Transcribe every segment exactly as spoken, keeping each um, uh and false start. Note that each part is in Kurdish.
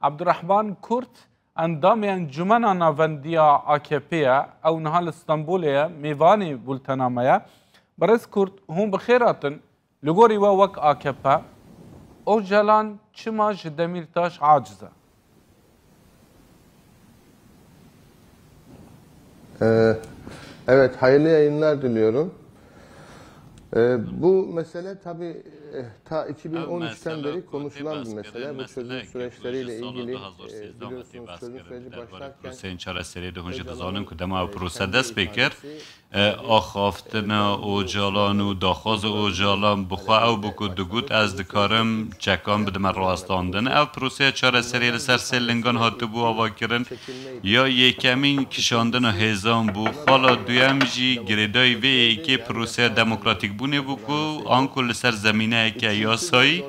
Abdurrahman Kurt, endamê Encumena Navendiya A K P ye, ew niha li Stenbolê ye, mêvanê bultena me ye. Birêz Kurt, hûn bi xêr hatin. Li gorî we wek A K P, Ocalan çima ji Demîrtaş aciz e? Ee, evet, hayırlı yayınlar diliyorum. Ee, bu mesele tabii, eh, ta Ev iki bin on üçten mesele beri ku tê konuşulan bir behs mesele. Kirin Bu çözüm süreçleriyle ilgili, eh, biliyorsunuz, çözüm süreci başlarken proseyên çareseriyê de hûn jî dizanin ku dema ew prose dest pê kir, e, axaftina Ocalan û daxwaza Ocalan bi xwe ew bû ku digot, ez dikarim çekan bidime rawestandin. Ev proseya çareseriyê li ser sê lingan hatibû avakirin. Ya yekemîn kişandina hêzan bû. Xala duyem jî girêdayî vê yekê proseya demokratîkbûnê bû ku anku li ser zemîneyeke yasayî.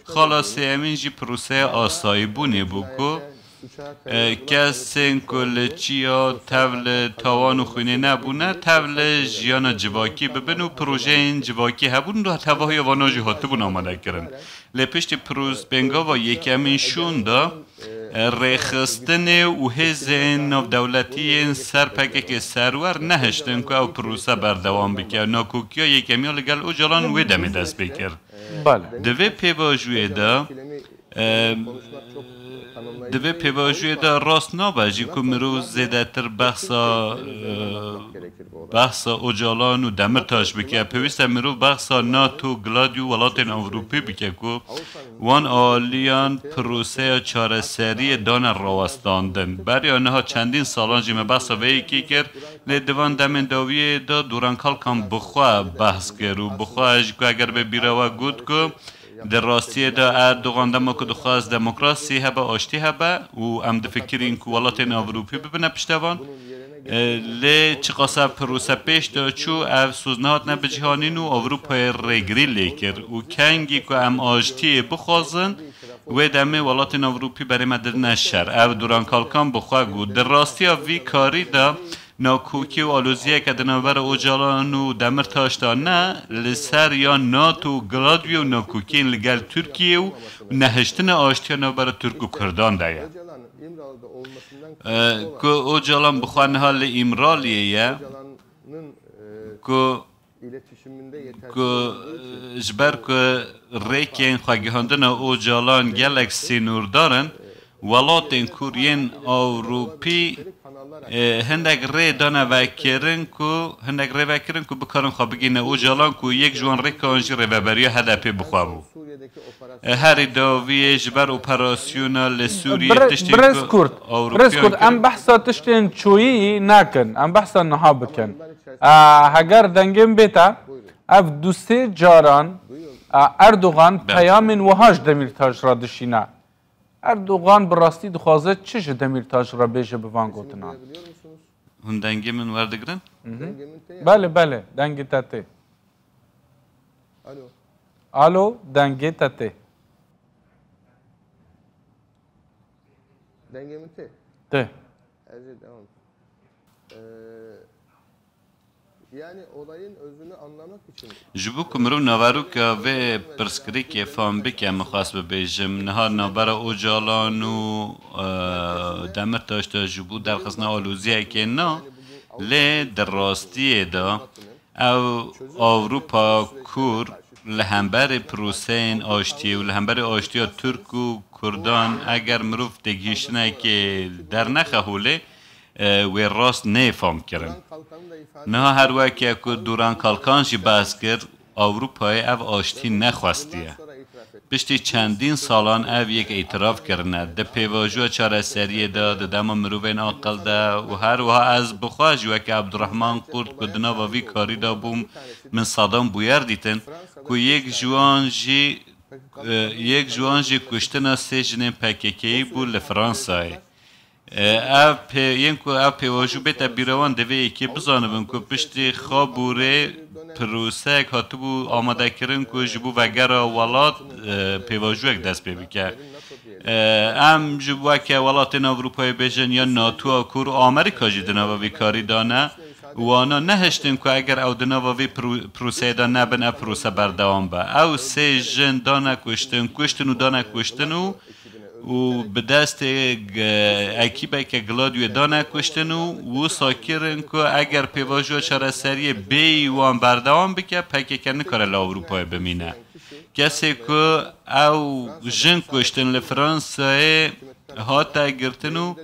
Xala sêyemîn jî proseya asayîbûnê bû ku, e, kesên ku li çiya tev li tawan û xwînê nebûne, tev li jiyana civakî bibin û projeyên civakî hebûn û tevahiya vana jî hatibûn amadekirin. Lê piştî pros-, pêngava yekemîn şûn de, e, rêxistinê û hêzên navdewletî yên ser P K K serwer nehiştin ku ew prose berdewam bike. Nakokiya yekemiya li gel Ocalan wê demê dest pê kir. Belê. Di vê pêvajoyê de, e, di vê pêvajoyê de rast nabe jî ku mirov zêdetir behsa, e, behsa Ocalan û Demirtaş bike. Pêwîst e mirov behsa NATO, Gladio, welatên Ewropî bike ku wan aliyan proseya çareseriyê dane rawestandin. Beriya niha çendîn salan jî me behsa vê yekê kir, lê di van demên dawiyê de Duran Kalkan bi xwe behs kir û bi xwe ji ku eger bê bîra we got ku di rastiyê de Erdogan dema ku dixwest demokrasî hebe, aştî hebe û em difikirîn ku welatên Ewropî bibine piştevan. E, lê çiqas ev prose pêş de çû, ev soz nehatine bicihanîn û Ewropayê rêgirî lê kir û kengî ku em aştiyê bixwazin, wê demê welatên Ewropî berê me dirine şer. Ev Duran Kalkan bi xwe got. Di rastiya vî karî de nakokî û aloziyeke di navbera Ocalan û Demirtaş de ne, li ser ya NATO, Gladio û nakokiyên li gel Tirkiyê û nehiştina aştiya navbera Tirk û Kurdan de ye. E, ku Ocalan bi xwe niha li Îmraliyê ye, ku, ku, e, ji ber ku rêkên xwegihandina Ocalan gelek sînordar in, welatên Kur yên Ewropî, e, hindek rê dane vekirin ku, hindek rê vekirin ku bikarin xwe bigihîne Ocalan ku yek ji wan rêkan jî rêveberiya H D P bi xwe bû. E, herî dawiyê ji ber operasyona li Sûriyê Bire-, tiştên birêz ku Kurt, Ewropiyan birêz Kurt, em kirin. Behsa tiştên çoyî nakin, em behsa niha bikin. E, heger dengê min bê te, ev du sê caran, e, Erdogan Belê. Peyamên wiha ji Demîrtaş re dişîne. Erdogan bi rastî dixwaze çi ji Demîrtaş re bêje bi van gotinan? Hûn dengê min werdigrin? Mhm. Belê, belê, dengê te tê. Alo. Alo, dengê te tê. Dengê min tê. Tê. Ez ê devam. Ee, yani olayın özünü anlamak için Ji bo ku mirov naveroka vê pirsgirêkê fam bike, min xwest bibêjim, niha navbera Ocalan û, e, Demirtaş de ji bo derxistina aloziyekê na, lê di rastiyê de ev Ewropa Kur li hemberî proseyên aştiyê û li hemberî aştiya Tirk û Kurdan, eger mirov têgihiştinekê dernexe holê, e, wê rast neyê fam kirin. Niha her weke ku Duran Kalkan jî behs kir, Ewropayê ev aştî nexwestiye. Piştî çendîn salan ev yek îtiraf kirine. Di pêvajoya çareseriyê de, di dema mirovên aqil de û her wiha ez bi xwe jî weke Abdurrahman Kurt ku di nava vî karî de bûm, min sadan bûyer dîtin ku yek ji wan jî, e, yek ji wan jî kuştina sê jinên P K K'yî bû li Fransayê. E, ev pê-, yên ku ev pêvajo bête bîra wan, divê yekê bizanibin ku piştî Xabûrê proseyek hatibû amadekirin ku ji bo vegera welat, e, pêvajoyek dest pê bike. E, em ji weke welatên Ewropayê bêjin ya NATO, Kur û Amerîka jî di nava vî karî de ne. Wana nehiştin ku eger ew di nava vî pro-, proseyê de nebin, ev prose berdewam be. Ew sê jin dane kuştin, kuştin û dane kuştin û û bi destê g-, ekîbeke Gladioyê dane kuştin û wisa kirin ku eger pêvajoya çareseriyê bêyî wan berdewam bike, P K K nikare li Ewropayê bimîne. Kesê ku ew jin kuştin li Fransayê hate girtin û,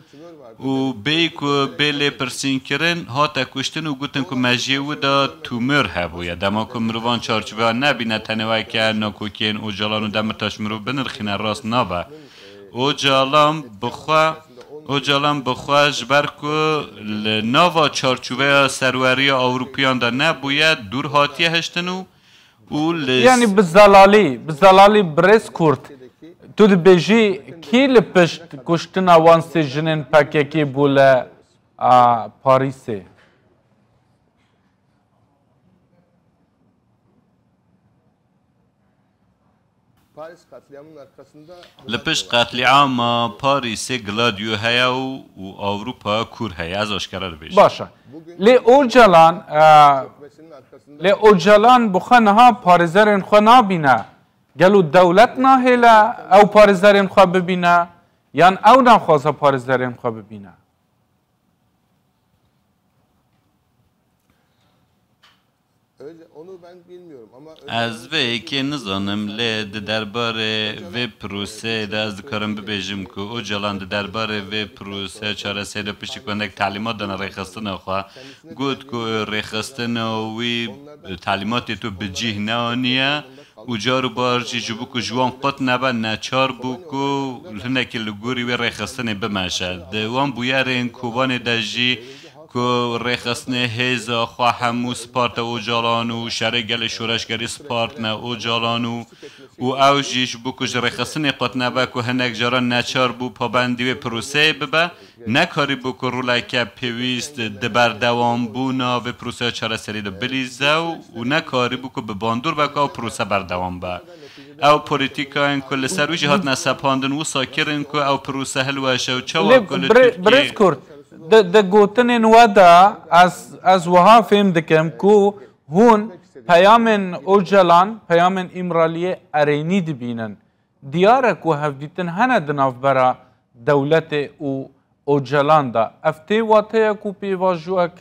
û bêyî ku bê lêpirsînkirin, hate kuştin û gotin ku mejiyê wî de tûmor hebûye. Dema ku mirovan çarçoveya nebîne, tenê weke nakokiyên Ocalan û Demirtaş mirov binirxîne, rast nabe. Ocalan bi xwe, Ocalan bi xwe ji ber ku li nava çarçoveya serweriya Ewropiyan de nebûye, dûr hatiye hiştin û, û li Yani bi zelalî, bi zelalî birêz Kurt, tu dibêjî kî li pişt kuştina wan sê jinên P K K bû li, a, Parîsê? Paris katliamının arkasında Li pişt qetlîama Parîsê Gladio heye û, û Ewropa kûr heye. Ez aşkere dibêjim. Baş e. Lê Ocalan, e, lê Ocalan bi xwe niha parêzerên xwe nabîne. Gelo dewlet nahêle ew parêzerên xwe bibîne? Yan ew naxwaze parêzerên xwe bibîne? Onu ben bilmiyorum ama Ez vê yekê nizanim, lê di derbarê vê proseyê de ez dikarim bibêjim ku Ocalan di derbarê vê proseya çareserî de piştî ku hinek telîmat dane rêxistina xwe, got ku rêxistina wî telîmatê tu bi cih neaniye û car û bar jî ji bo ku ji wan qut nebe, neçar bû ku hinekî li gorî wê rêxistinê bimeşe. Di wan bûyerên Kobanê de jî ku rêxistinê hêza xwe hemû spartne Ocalan û şerê gelê şoreşgerî spartne Ocalan û, û ew jî ji bo ku ji rêxistinê qut nebe ku hinek caran neçar bû pabendî wê proseyê bibe, nekarîbû ku roleke pêwîst di berdewambûna vê proseya çareserî de bilîze û, û nekarîbû ku bi bandor be ku ew prose berdewam be. Ew polîtîkayên ku li ser wî jî hatine sepandin wisa kirin ku ew prose hilweşe û çawa Lê ku li birê-, Tirkiyê birêz Kurt, di, di gotinên we de ez, ez wiha fêm dikim ku hûn peyamên Ocalan, peyamên Îmraliyê erênî dibînin. Diyar e ku hevdîtin hene di navbera dewletê û Ocalan de. Ev tê wateya ku pêvajoyek,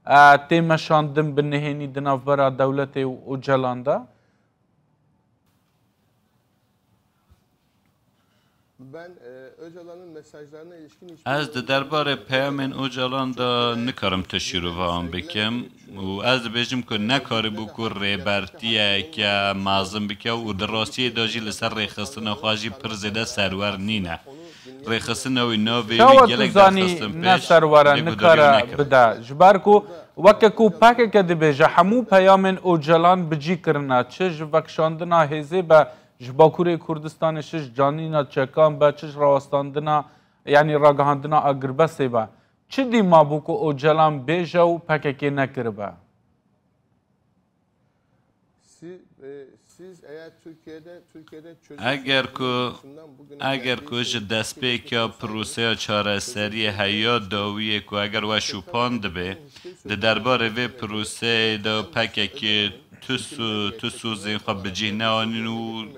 e, tê meşandin bi nihênî di navbera dewletê û Ocalan de? Ben, e, Öcalan'ın mesajlarına ilişkin hiçbir Ez di derbarê peyamên Ocalan de nikarim tu şîrova wan bikim û ez dibêjim ku nekarîbû ku rêbertiyeke mezin bike û di rastiyê de jî li ser rêxistina xwe jî pir zêde serwer nîne. Rêxistina wî navê wî Çawa tu gelek zanî derxistin pêş, ne serwer e, lê guhdarî nikare nekir. bide? Ji ber ku weke ku P K K dibêje, hemû peyamên Ocalan bi cî kirine, çi ji vekişandina hêzê be ji Bakurê Kurdistanê, çi ji canîna çekan be, çi ji rawestandina, yanî ragihandina agirbestê be. Çi dî mabû ku Ocalan bêje û P K K nekiribe? Siz, e, siz eğer Türkiye'de, Türkiye'de çözüm Eger ku, sürecinin başından bugüne eger geldiği ku ji destpêka proseya çareseriyê heya dawiyê ku eger we şûpan dibe, di derbarê vê proseyê de P K K tu sû-, tu sozên xwe bi cih neanîn û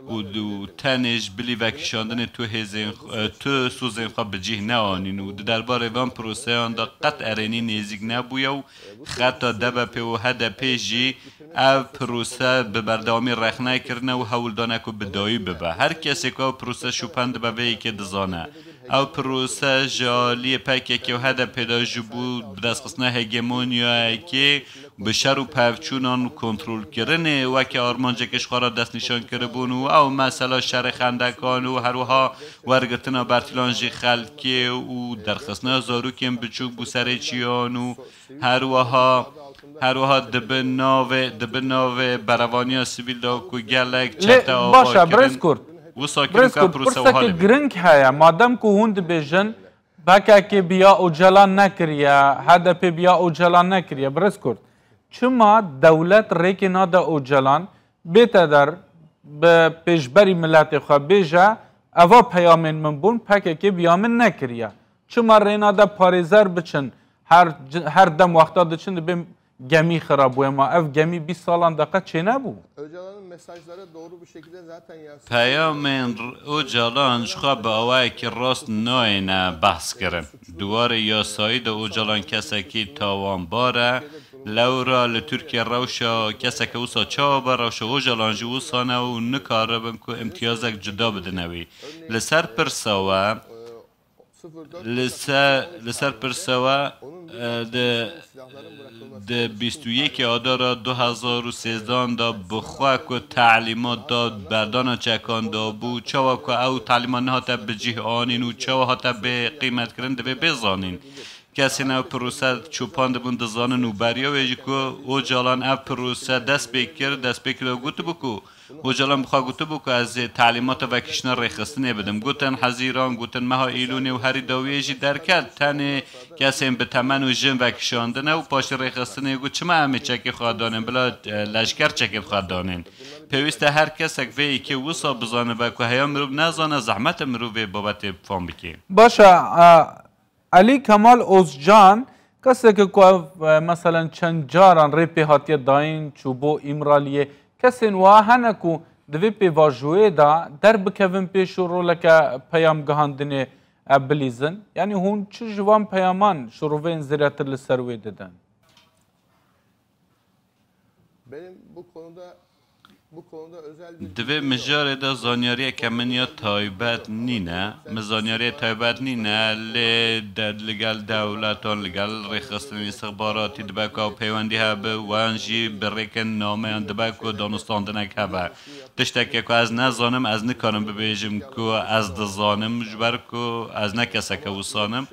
û du tenê ji bilî vekişandinê tu hêzên, e, tu sozên xwe bi cih neanîn û di derbarê van proseyan de qet erênî nêzîk nebûye û xeta D B P û H D P jî ev prose bi berdewamî rexne kirine û hewl dane ku bi dawî bibe. Her kesê ku ev prose şûpen dibe vê yekê dizane. Ew prose ji aliyê P K K û H D P de ji bo bidestxistina hegemonyayekê bi şer û pevçûnan û kontrolkirinê weke armancekê ji xwe re destnîşan kiribûn û ew mesela şerê xendekan û herwiha wergirtina bertîlan ji xelkê û derxistina zarokên biçûk bo serê çiyan û herwiha, herwiha di bin navê, di bin navê berevaniya sivîl de ku gelek Lê çete baş e, ava birêz kirin, Kurt. wisa kirin Birêz ku Kurt, prose wiha pirsekê lê bê. giring heye. Madem ku hûn dibêjin, P K K biya Ocalan nekiriye, H D P biya Ocalan nekiriye. Birêz Kurt, çima dewlet rêkê nade Ocalan bête der bi pêşberî miletê xwe bêje, eva peyamên min bûn, P K K biya min nekiriye? Çima rê nade parêzer biçin, her, her dem wexta diçin dibê gemî xirabûye, ma ev gemî bîst salan de qet çênebû. Öcalan'ın mesajları doğru bir şekilde zaten yansıtıyor. Peyamên R-, Ocalan ji xwe bi awayekî rast nayêne behs kirin. Di warê yasayî de Ocalan kesekî tawanbar e. Lewra li Tirkiye rewşa keseke wisa çawa be, rewşa Ocalan jî wisa ne û nikaribin ku imtiyazek cuda bidine wî. Li ser pirsa we, Li ser, li ser pirsa we, e, di, di bîst û yekê Adara du hezar û sêzdehan de bi xwe ku talîmat da berdana çekan dabû, çawa ku ew talîmat nehate bi cih anîn û çawa hate bê qîmetkirin, divê bê zanîn. Kesên ev pirose çopandibûn dizanin û beriya wê jî ku Ocalan ev pirose dest pê kir, dest pê kir û gotibû ku Ocalan bi xwe gotibû ku ez ê talîmata vekiştina rêxistinê bidim. Gotin Hezîran, gotin meha Îlûnê û herî dawiyê jî derket. Tenê kesên bi temen û jin vekişandine û paşê rêxistinê got, çima em ê çekê xwe danên, bila, e, leşker çekê xwe danên. Pêwîst e her kesek vê yekê wisa bizanibe ku heya mirov nezane, zehmet e mirov vê babetê fam bike. Baş e, e, Elî Kemal Ozcan, keseke ku ev, e, meselen çend caran rê pê hatiye dayîn, çûbû Îmraliyê, kesên wa hene ku di vê pêvajoyê de derbikevin pêş û roleke peyam gihandinê, e, bilîzin? Yanî hûn çi ji van peyaman şiroveyên zêdetir li ser wê didin? Benim bu konuda, bu konuda özel bir Di vê bilgim yok. Mijarê de zanyariyeke min ya taybet nîne. Min zanyariyê taybet nîne, lê de, li gel dewletan, li gel rêxistinên îstixbaratî dibe ku ew peywendî hebe, wan jî bi rêkên nameyan dibe ku danûstandinek hebe. Tiştekê ku ez nezanim, ez nikarim bibêjim ku ez dizanim, ji ber ku ez ne keseke wisan im.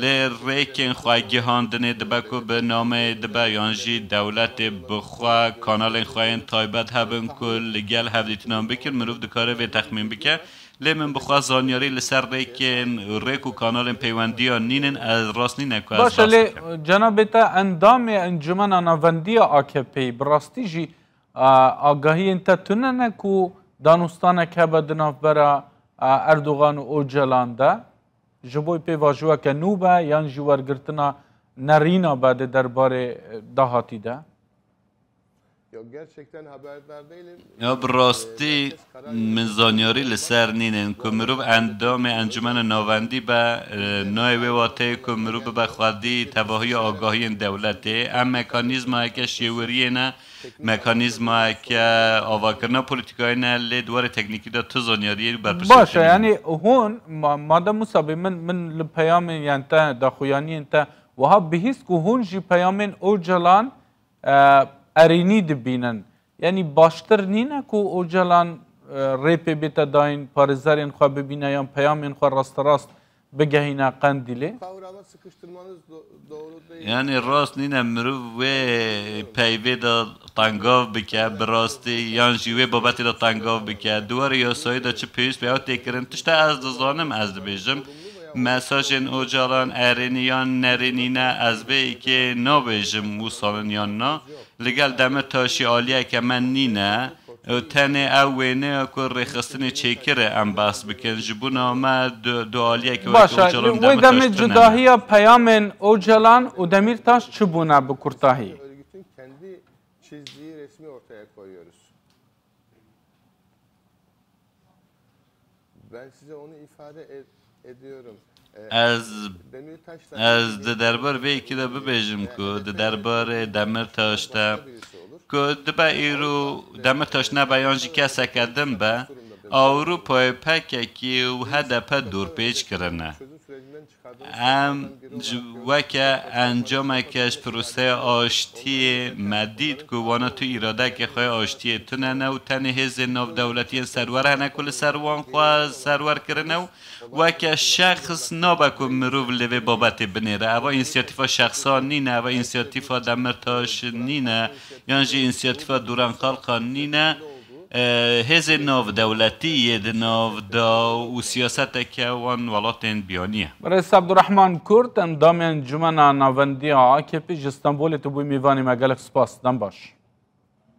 Lê rêkên xwe gihandinê dibe ku bi nameyê dibe yan jî dewletê bi xwe kanalên xwe yên taybet hebin ku li gel hevdîtinan bikin, mirov dikare vê texmîn bike. Lê min bi xwe zanyarî li ser rêkên, rêk û kanalên peywendiya nînin, ez rast nîne ku ez Baş e, bahs lê bikim. Cenabê te endamê Encumena Navendî ya A K P'yî bi rastî jî, a, agahiyên te tune ne ku danûstanek hebe di navbera, a, Erdogan û Ocalan de? Ji bo pêvajoyeke nû be yan jî wergirtina nerîna be di derbarê, e, dahatî de? Ya gerçekten haberdar değilim. Ya bi rastî min zanyarî li ser nînin ku mirov endamê Encumena Navendî be, e, nayê wê wateyê ku mirov bibe xwedî tevahiya agahiyên dewletê. Em mekanîzmayeke şêweriyê ne, mekanîzmayeke avakirina polîtîkayê ne, lê di warê teknîkî de tu zanyariyê û berpirsiyatê Baş e, nînin. Yanî hûn, ma-, madem wisa bê min, min li peyamên, yanî te daxuyaniyên te wiha bihîst ku hûn jî peyamên Ocalan, e, erênî dibînin. Yanî baştir nîne ku Ocalan, e, rê pê bête dayîn, parêzerên xwe bibîne yan peyamên xwe rasterast bigehîne Qendîlê? Kavrama sıkıştırmanız do-, doğru değil. Yanî rast nîne mirov wê peyvê de tengav bike, bi rastî, yan jî wê babetê de tengav bike. Di warê yasayê de çi pêwîst be ew tê kirin. Tişta ez dizanim, ez dibêjim. Mesajên Ocalan erênî yan nerênî ne, ez vê yekê nabêjim wisa in yan na. Li gel Demirtaşî aliyeke me nîne. Ew tenê ew wêneya ku rêxistinê çêkir e em behs bikin. Ji bona me du, du aliyeke weke Baş e, Ocalan û wê Demirtaş demê tune ne. Cudahiya peyamên Ocalan û Demirtaş çi bûne bi kurtahî? Örgütün kendi çizdiği resmi ortaya koyuyoruz. Ben size onu ifade ed-, ediyorum. E, Ez, Demirtaş'la ez ilgili di derbar vê yekê de bibêjim ku di derbarê Demirtaş de ku dibe îro Demirtaş nebe yan jî keseke din be, Ewropayê P K K û H D P dorpêç kirine. Em ji weke encameke ji proseya aştiyê me dît ku wana tu îradeke xwe ya aştiyê tune ne û tenê hêzên navdewletî yên serwer hene ku li ser wan xwe serwer kirine û weke şexs nabe ku mirov li vê babetê binêre. Eva însiyatîfa şexsan nîne, eva însiyatîfa Demirtaş nîne, yan jî însiyatîfa Duran Kalkan nîne. E, hêzên navdewletî yê di nav de û siyaseteke wan welatên biyanî ye. Birêz Abdurrahman Kurt, endamê Encumena Navendî ya A K P ji Stenbolê tu bûyî mêvanê me, gelek spas, dem baş.